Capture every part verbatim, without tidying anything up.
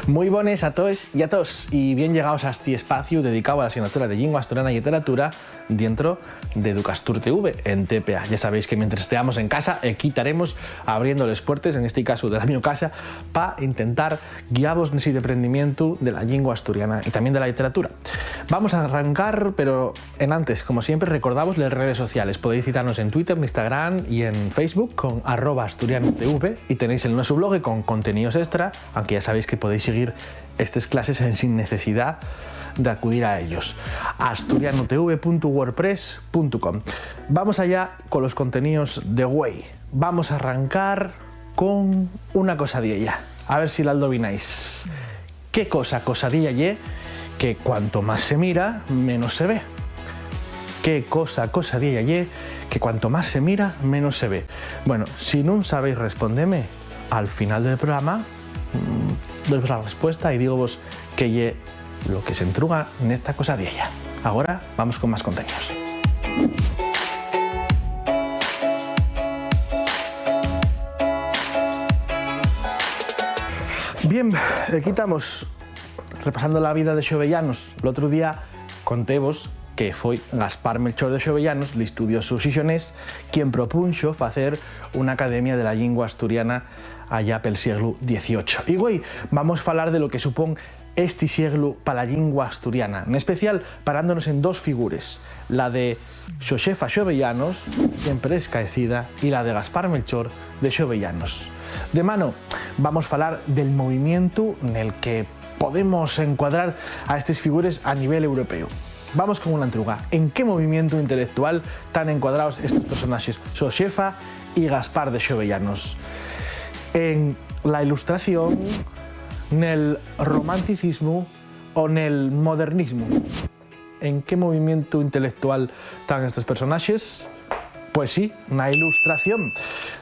Mui bones a toes y a toos, y bien llegaos a esti espaciu dedicáu a la asignatura de Llingua Asturiana y Lliteratura dientro d'Educastur T V en T P A. Ya sabéis que mientres esteamos en casa, equí taremos abriendo les puertes, en esti casu de la mio casa, pa intentar guiavos nesi deprendimientu de la llingua asturiana y tamién de la lliteratura. Vamos a arrancar, pero enantes, como siempre, recordavos les redes sociales. Podéis citanos en Twitter, n'Instagram y en Facebook con arroba asturianutv, y tenéis el nuesu blogue con conteníos extra, anque ya sabéis que podéis siguir estes clases ensin necesidá d'acudir a ellos. asturianutv punto wordpress punto com. Vamos allá con los conteníos de güei. Vamos a arrancar con una cosadiella. A ver si la aldovináis. ¿Qué cosa cosadiella ye que cuanto más se mira, menos se ve? ¿Qué cosa cosadiella ye que cuanto más se mira, menos se ve? Bueno, si nun sabéis respondeme, al final del programa, mm, doy la respuesta y dígovos qué ye lo que s'entruga nesta cosadiella. Agora vamos con más contenidos. Bien, equí tamos repasando la vida de Xovellanos. L'otru día contévos que foi Gaspar Melchor de Xovellanos, l'istudiosu xixonés, quien propunxo facer una academia de la llingua asturiana allá pel sieglu dieciocho. Y güei, vamos falar de lo que supón esti sieglu pa la llingua asturiana, n'especial parándonos en dos figures, la de Xosefa Xovellanos, siempre escaecida, y la de Gaspar Melchor de Xovellanos. De mano, vamos falar del movimientu nel que podemos encuadrar a estes figures a nivel europeu. Vamos con una entruga. ¿En qué movimientu intelectual tán encuadraos estos personaxes, Xosefa y Gaspar de Xovellanos? ¿En la Ilustración, nel Romanticismu o nel Modernismu? ¿En qué movimientu intelectual tán estos personaxes? Pues sí, na Ilustración.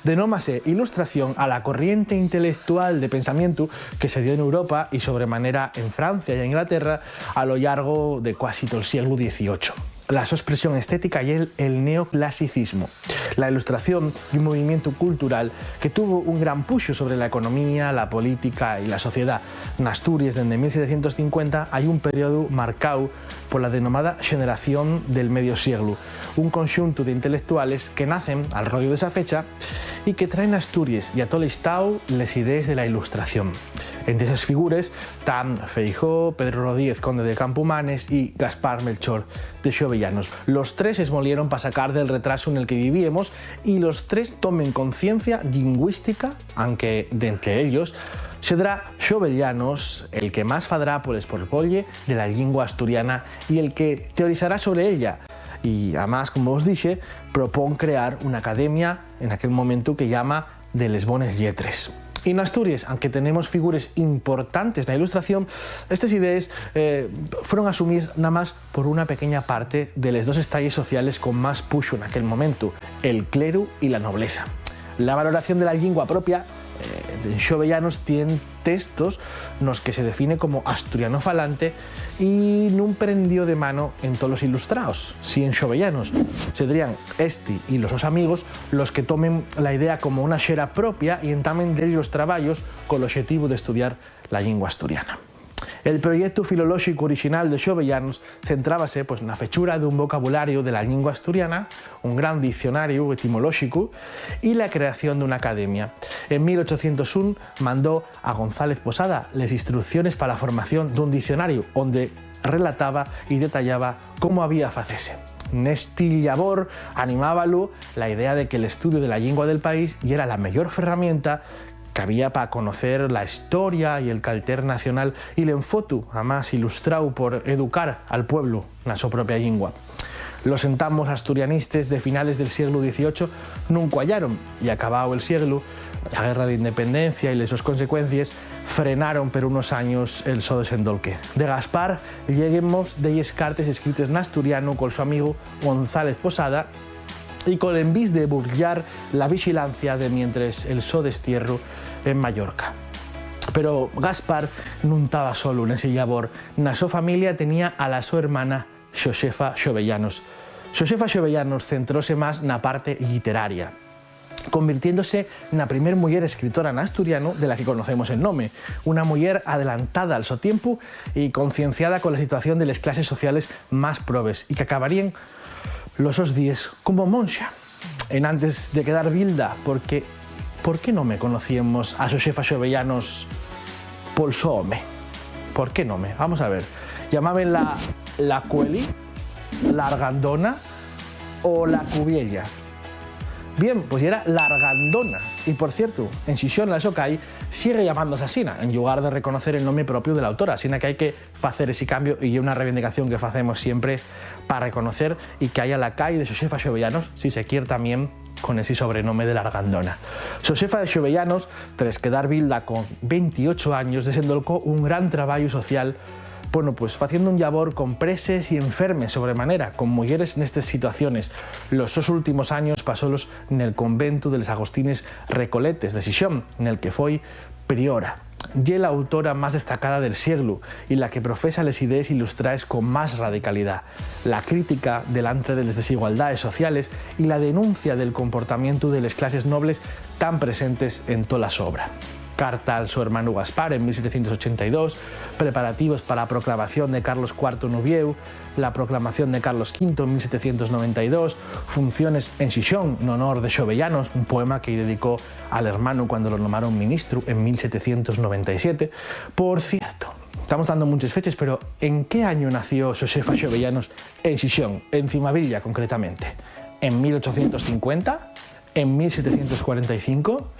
Denómase Ilustración a la corriente intelectual de pensamientu que se dio en Europa y, sobre manera, en Francia y Inglaterra a lo llargo de cuasi tol sieglu dieciocho. La so espresión estética ye'l, el neoclasicismu. La Ilustración ye un movimientu cultural que tuvo un gran puxu sobre la economía, la política y la sociedá. N'Asturies, dende mil setecientos cincuenta, hai un periodu marcáu pola denomada xeneración del medio sieglu, un conxuntu d'intelectuales que nacen al rodiu d'esa fecha y que traen a Asturies y a tol Estáu les idees de la Ilustración. Ente eses figures tán Feijóo, Pedro Rodríguez, conde de Campumanes, y Gaspar Melchor de Xovellanos. Los tres esmolieron pa sacar del retrasu nel que vivíemos y los tres tomen conciencia llingüística, anque d'ente ellos sedrá Xovellanos el que más fadrá pol esporpolle de la llingua asturiana y el que teorizará sobre ella. Y, amás, como vos dixe, propón crear una academia en aquel momentu que llama de les bones lletres. Y n'Asturies, anque tenemos figures importantes na Ilustración, estes idees, eh, fueron asumíes namás por una pequeña parte de les dos estalles sociales con más puxu naquel momentu, el cleru y la nobleza. La valoración de la llingua propia, eh, en Xovellanos tien textos nos que se define como asturiano falante y nun prendió de mano en tolos ilustraos, si en Xovellanos. Sedrían esti y los sos amigos los que tomen la idea como una xera propia y entamen dellos trabayos col oxetivu d'estudiar la llingua asturiana. El proyectu filolóxicu orixinal de Xovellanos centrábase, pues, na fechura d'un vocabulariu de la llingua asturiana, un gran diccionariu etimolóxicu y la creación d'una academia. En mil ochocientos un mandó a González Posada les instrucciones pa la formación d'un diccionariu, onde relataba y detallaba cómo había facese. Nesti llabor animábalu la idea de que l'estudiu de la llingua del país yera la meyor ferramienta qu'había pa conocer la historia y el calter nacional, y l'enfotu, amás, ilustráu por educar al pueblu na so propia llingua. Los entamos asturianistes de finales del sieglu dieciocho nun cuayaron, y acabáu el sieglu, la Guerra d'Independencia y les sos consecuencies frenaron per unos años el so desendolque. De Gaspar lléguenmos delles cartes escrites n'asturianu col so amigu González Posada, y col envís de burllar la vixilancia de mientres el so destierru en Mallorca. Pero Gaspar nun taba solu nesi llabor. Na so familia tenía a la so hermana Xosefa Xovellanos. Xosefa Xovellanos centróse más na parte lliteraria. convirtiéndose na primer muyer escritora n'asturianu de la que conocemos el nome, una muyer adelantada al so tiempu y concienciada con la situación de les clases sociales más probes, y qu'acabaríen los sos díes como monxa. Enantes de quedar vilda, porque, ¿por qué nome conocíemos a Xosefa Xovellanos pol so home? ¿Por qué nome? Vamos a ver. ¿Llamábenla la Cueli, la Argandona o la Cubiella? Bien, pues yera la Argandona. Y, por cierto, en Xixón, la so cai sigue llamándose asina, en llugar de reconocer el nome propio de l'autora, asina que hai que facer esi cambiu, y ye una reivindicación que facemos siempre pa reconocer y que haya la cai de Xosefa Xovellanos, si se quier, tamién con esi sobrenome de l'Argandona. Xosefa de Xovellanos, tres quedar vilda con ventiocho años, desendolcó un gran trabayu social, bueno, pues, faciendo un llabor con preses y enfermes sobremanera, con muyeres nestes situaciones. Los sos últimos años pasólos nel conventu de les Agostines Recoletes de Xixón, nel que foi priora. Ye l'autora más destacada del sieglu y la que profesa les idees ilustraes con más radicalidá, la crítica delantre de les desigualdaes sociales y la denuncia del comportamientu de les clases nobles tan presentes en tola so obra. Carta al so hermanu Gaspar en mil setecientos ochenta y dos, preparativos pa la proclamación de Carlos cuartu n'Uviéu, la proclamación de Carlos quinto en mil setecientos noventa y dos, funciones en Xixón n'honor de Xovellanos, un poema que-y dedicó al hermanu cuando lo nomaron ministru en mil setecientos noventa y siete. Por cierto, estamos dando munches feches, pero ¿en qué añu nació Xosefa Xovellanos en Xixón, en Cimavilla concretamente? ¿En mil ochocientos cincuenta, en mil setecientos cuarenta y cinco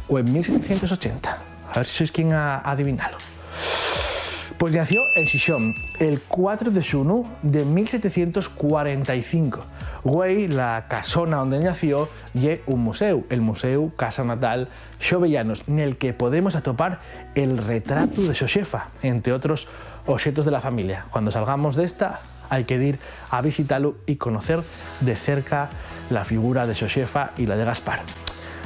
o en mil setecientos ochenta? A ver si sois quien a adivinalo. Pues nació en Xixón, el cuatro de xunu de mil setecientos cuarenta y cinco. Güei, la casona onde nació ye un museu, el Museu Casa Natal Xovellanos, nel que podemos atopar el retratu de Xosefa, entre otros oxetos de la familia. Cuando salgamos d'esta, hai que dir a visitalo y conocer de cerca la figura de Xosefa y la de Gaspar.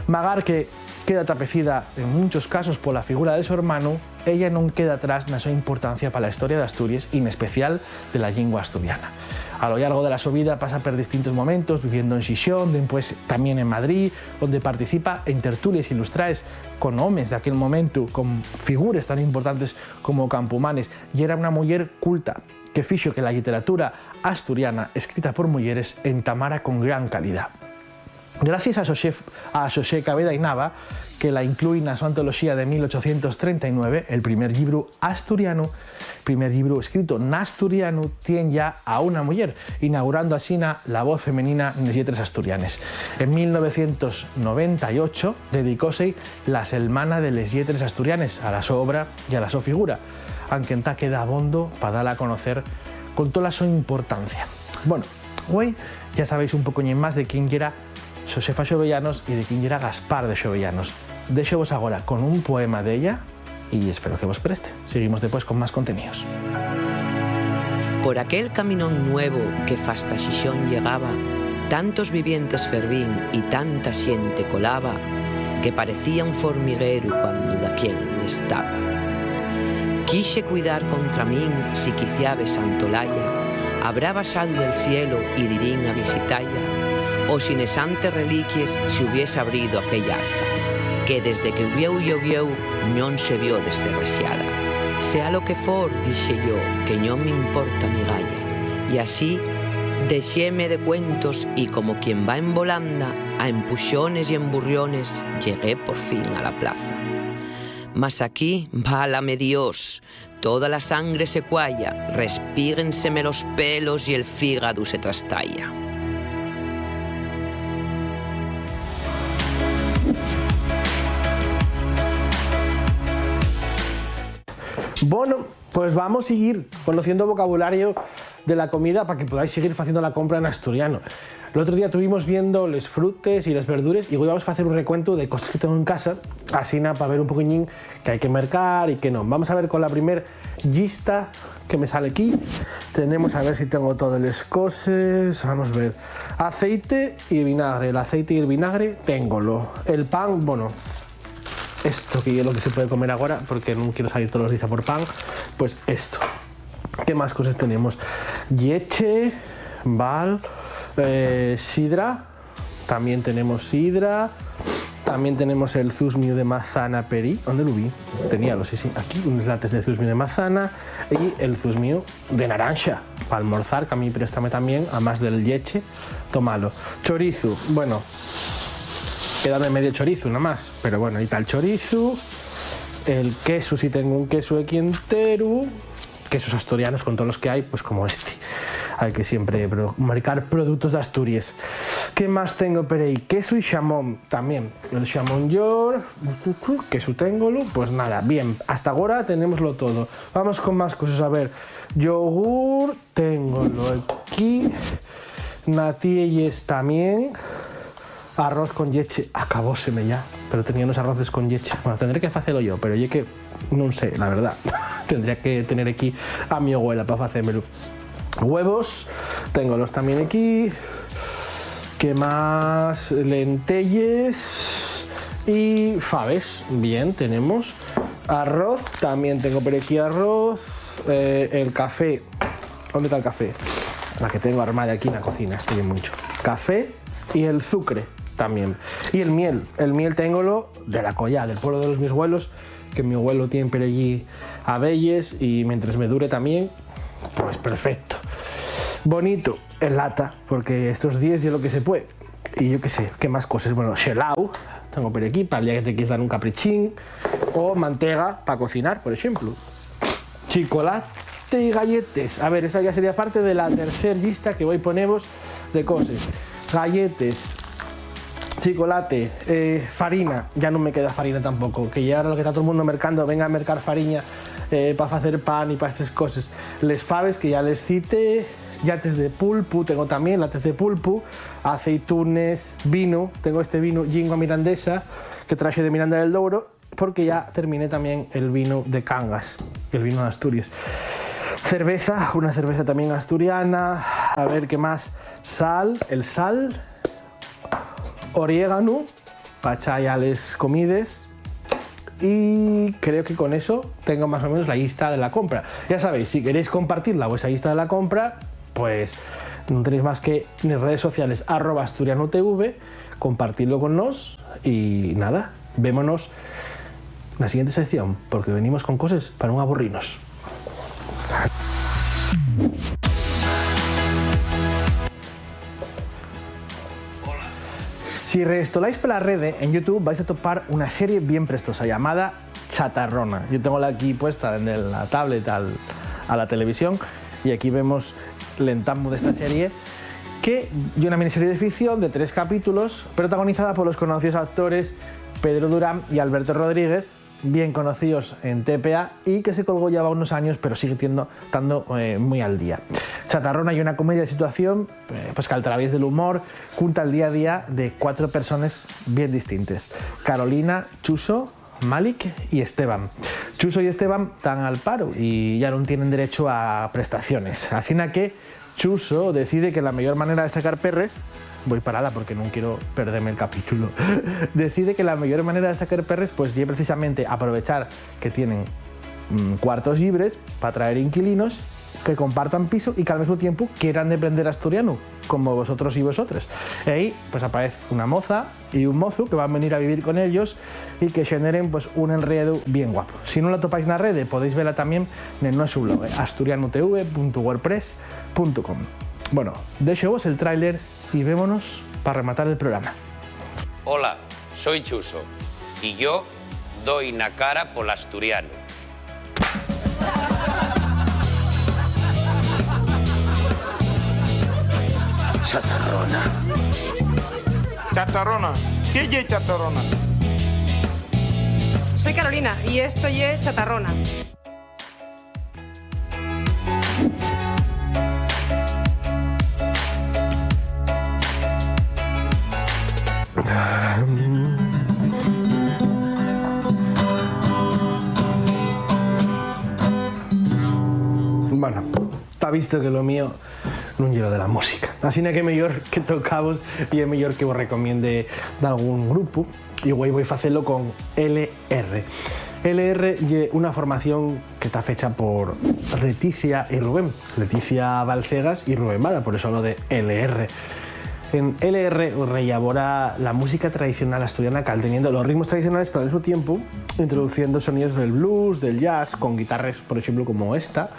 Magar que queda tapecida en munchos casos pola figura del so hermanu, ella nun queda atrás na so importancia pa la historia d'Asturies y, n'especial, de la llingua asturiana. A lo llargo de la so vida pasa per distintos momentos, viviendo en Xixón, dempués tamién en Madrid, onde participa en tertulies ilustraes con homes d'aquel momentu, con figures tan importantes como Campomanes. Yera una muyer culta, que fixo que la lliteratura asturiana escrita por muyeres entamara con gran calidá. Gracies a Xosé, a Xosé Caveda y Nava, que la inclúi na so antoloxía de mil ochocientos trenta y nueve, el primer llibru asturianu, primer llibru escrito n'asturianu, tien yá a una muyer, inaugurando asina la voz femenina nes lletres asturianes. En mil novecientos noventa y ocho dedicóse la Selmana de les Lletres Asturianes a la so obra y a la so figura, anque entá queda abondo pa dala a conocer con tola so importancia. Bueno, güei ya sabéis un pocoñín más de quién yera Xosefa Xovellanos y de quién yera Gaspar de Xovellanos. Déxovos agora con un poema d'ella y espero que vos preste. Seguimos depués con más conteníos. Por aquel caminón nuevo que fasta Xixón llegaba, tantos vivientes fervín y tanta xente colaba, que parecía un formigueru cuando daquién destapa. Quixe cuidar contra min si quiciabe Santolaya, habrá baxadu del cielo y dirín a visitalla, o si nes santes reliquies se hubiese abrido aquella arca, que desde que hubieu llovieu non se vio descerrexada. Sea lo que for, dixe yo, que non m'importa migalla. Y así, dexéme de cuentos y, como quien va en volanda, a empuxones y emburriones, llegué por fin a la plaza. Mas aquí, válame Dios, toda la sangre se cuaya, respíguenseme los pelos y el fígadu se trastaya. Bueno, pues vamos a seguir conociendo vocabulario de la comida pa que podáis seguir faciendo la compra en asturiano. El otro día tuvimos viendo les frutes y les verdures y güei vamos a facer un recuentu de coses que tengo en casa, asina pa ver un poquiñín qué hai que mercar y qué non. Vamos a ver con la primer llista que me sale aquí. Tenemos, a ver si tengo todas les coses. Vamos ver. Aceite y vinagre. El aceite y el vinagre, téngolo. El pan, bueno, esto que ye lo que se puede comer agora, porque nun quiero salir tolos días a por pan, pues esto. ¿Qué más coses tenemos? Lleche, val, eh, sidra. Tamién tenemos sidra. Tamién tenemos el zusmiu de mazana perí. ¿Ónde lu vi? Teníalo, sí, sí. Aquí, unes lates de zusmiu de mazana y el zusmiu de naranxa. Pa almorzar, que a mí préstame tamién, amás del lleche, tómalo. Chorizu, bueno, quédame medio chorizu namás, pero bueno, ahí ta'l chorizu. El quesu, si tengo un quesu equí enteru. Quesos asturianos con todos los que hay, pues como este. Hay que siempre pro-, marcar productos de Asturies. ¿Qué más tengo por ahí? Quesu y xamón también. El xamón york, quesu téngolu, pues nada, bien. Hasta agora tenémoslo todo. Vamos con más cosas. A ver, yogur, téngolo aquí. Natielles tamién. Arroz con lleche, acabóseme ya, pero tenía unos arroces con lleche. Bueno, tendré que facelo yo, pero ye que nun sé, la verdá. Tendría que tener equí a mi abuela pa facémelu. Huevos, téngolos tamién equí. ¿Qué más? Lentelles y faves. Bien, tenemos arroz, tamién tengo por equí arroz. Eh, el café. ¿Ónde ta'l café? La que tengo armada aquí na cocina, estoy en mucho. Café y el zucre tamién. Y el miel. El miel téngolo de la Collá, del pueblo de los mis güelos, que mi güelo tien per ellí abelles y mientres me dure tamién, pues perfecto. Bonito, en lata, porque estos díes ye lo que se puede. Y yo qué sé, ¿qué más coses? Bueno, xelau, tengo por aquí, pal día que te quieres dar un caprichín, o mantega pa cocinar, por exemplu. Chicolate y galletes. A ver, esa ya sería parte de la tercer llista que voi ponevos de coses. Galletes, chicolate, eh, farina. Ya nun me queda farina tampoco, que ya ahora lo que ta todo el mundo mercando, venga a mercar fariña, eh, pa facer pan y pa estes coses. Les faves, que ya les cité, llates de pulpu, tengo tamién llates de pulpu, aceitunes, vinu, tengo este vinu, Llingua Mirandesa, que traxe de Miranda del Douro, porque ya terminé tamién el vinu de Cangas, el vinu d'Asturies. Cerveza, una cerveza tamién asturiana. A ver, ¿qué más? Sal, el sal, oriéganu, pa echar a les comides. Y creo que con eso tengo más o menos la lista de la compra. Ya sabéis, si queréis compartir la vuestra lista de la compra, pues nun tenéis más que nes redes sociales, arroba asturianutv, compartidlo con nós y nada, vémonos na siguiente sección, porque venimos con coses pa nun aburrinos. Si restoláis pela rede, en YouTube vais a topar una serie bien prestosa llamada Chatarrona. Yo tengo la aquí puesta en la tablet al, a la televisión y aquí vemos l'entamu d'esta serie, que ye una miniserie de ficción de tres capítulos protagonizada por los conocidos actores Pedro Durán y Alberto Rodríguez, bien conocíos en T P A y que se colgó ya va unos años, pero sigue tiendo, tando, eh, mui al día. Chatarrona ye una comedia de situación, eh, pues que al traviés del humor cunta el día a día de cuatro persones bien distintes: Carolina, Chuso, Malik y Esteban. Chuso y Esteban tán al paru y ya nun tienen derecho a prestaciones. Asina que Chuso decide que la meyor manera de sacar perres, voi parala porque nun quiero perdeme el capítulo, decide que la meyor manera de sacar perres, pues, ye precisamente aprovechar que tienen, mm, cuartos llibres pa traer inquilinos que compartan pisu y que al mesmu tiempu quieran deprender asturianu, como vosotros y vosotres. Y ehí, pues, aparez una moza y un mozu que van venir a vivir con ellos y que xeneren, pues, un enredu bien guapo. Si nun la topáis na rede, podéis vela tamién nel nuesu blog, asturianutv punto wordpress punto com. Bueno, déxovos el tráiler y vémonos pa rematar el programa. Hola, soi Chuso, y yo doi na cara pol asturianu. Chatarrona. Chatarrona. ¿Qué ye Chatarrona? Soy Carolina y esto ye Chatarrona. Bueno, ta visto que lo mío nun ye lo de la música. Asina que mellor que tocavos, ye mellor que vos recomiende d'algún grupu. Y güei voi facelo con L R. L R ye una formación que ta fecha por Leticia y Rubén. Leticia Balsegas y Rubén Vara, por eso lo de L R. En L R reelabora la música tradicional asturiana, calteniendo los ritmos tradicionales, pero al mismo tiempo introduciendo sonidos del blues, del jazz, con guitarras, por ejemplo, como esta.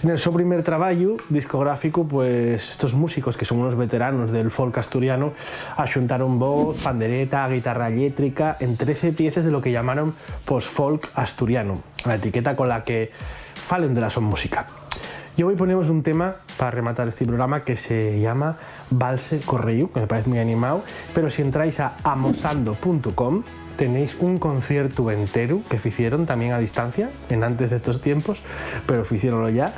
Nel so primer trabayu discográficu, pues, estos músicos, que son unos veteranos del folk asturiano, axuntaron voz, pandereta, guitarra eléctrica en trece pieces de lo que llamaron post-folk asturiano, la etiqueta con la que falen de la so música. Yo voi ponemos un tema para rematar este programa que se llama Valse Correyu, que me parece muy animado, pero si entráis a amosando punto com, tenéis un concierto entero que ficieron también a distancia, en antes de estos tiempos, pero ficiéronlo ya.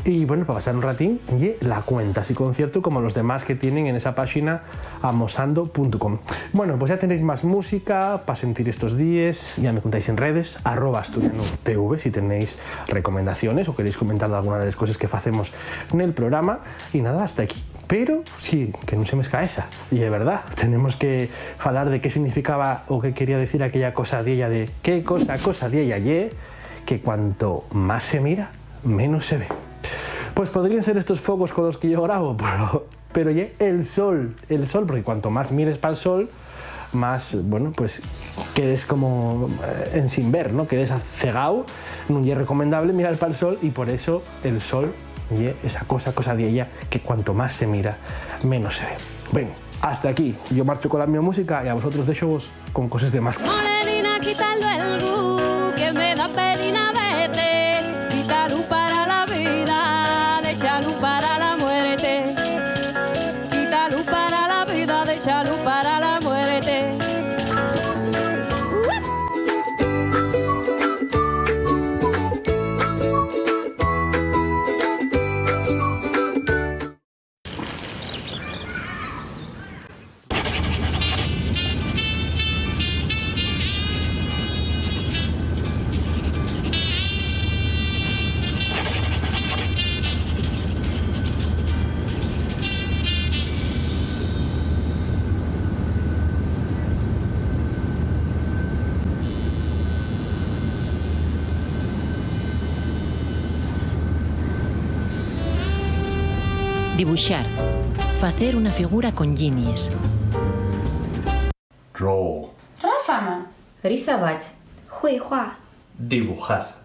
Y bueno, para pasar un ratín, ye la cuenta, así concierto como los demás que tienen en esa página amosando punto com. Bueno, pues ya tenéis más música pa sentir estos díes, ya me contáis en redes, arroba asturiano T V, si tenéis recomendaciones o queréis comentar alguna de las cosas que facemos nel programa. Y nada, hasta aquí. Pero sí, que no se me escaeza, y es verdad, tenemos que falar de qué significaba o qué quería decir aquella cosa diella de qué cosa, cosa diella ye, que cuanto más se mira, menos se ve. Pues podrían ser estos focos con los que yo grabo, pero, pero ye el sol, el sol, porque cuanto más mires pa'l sol, más, bueno, pues quedes como, eh, en sin ver, ¿no? Quedes cegao, nun ye recomendable mirar pa'l sol, y por eso el sol ye esa cosa, cosa diella que cuanto más se mira, menos se ve. Ben, hasta aquí, yo marcho con la mi música y a vosotros déxovos con coses de más. Morenina, quítalo el gu, que me da penina verte. Quítalo para la vida, déxalo para la muerte. Quítalo para la vida, déxalo para la muerte. Dibuxar. Facer una figura con llinies. Draw. Rasama. Risabach. 绘画. Dibujar.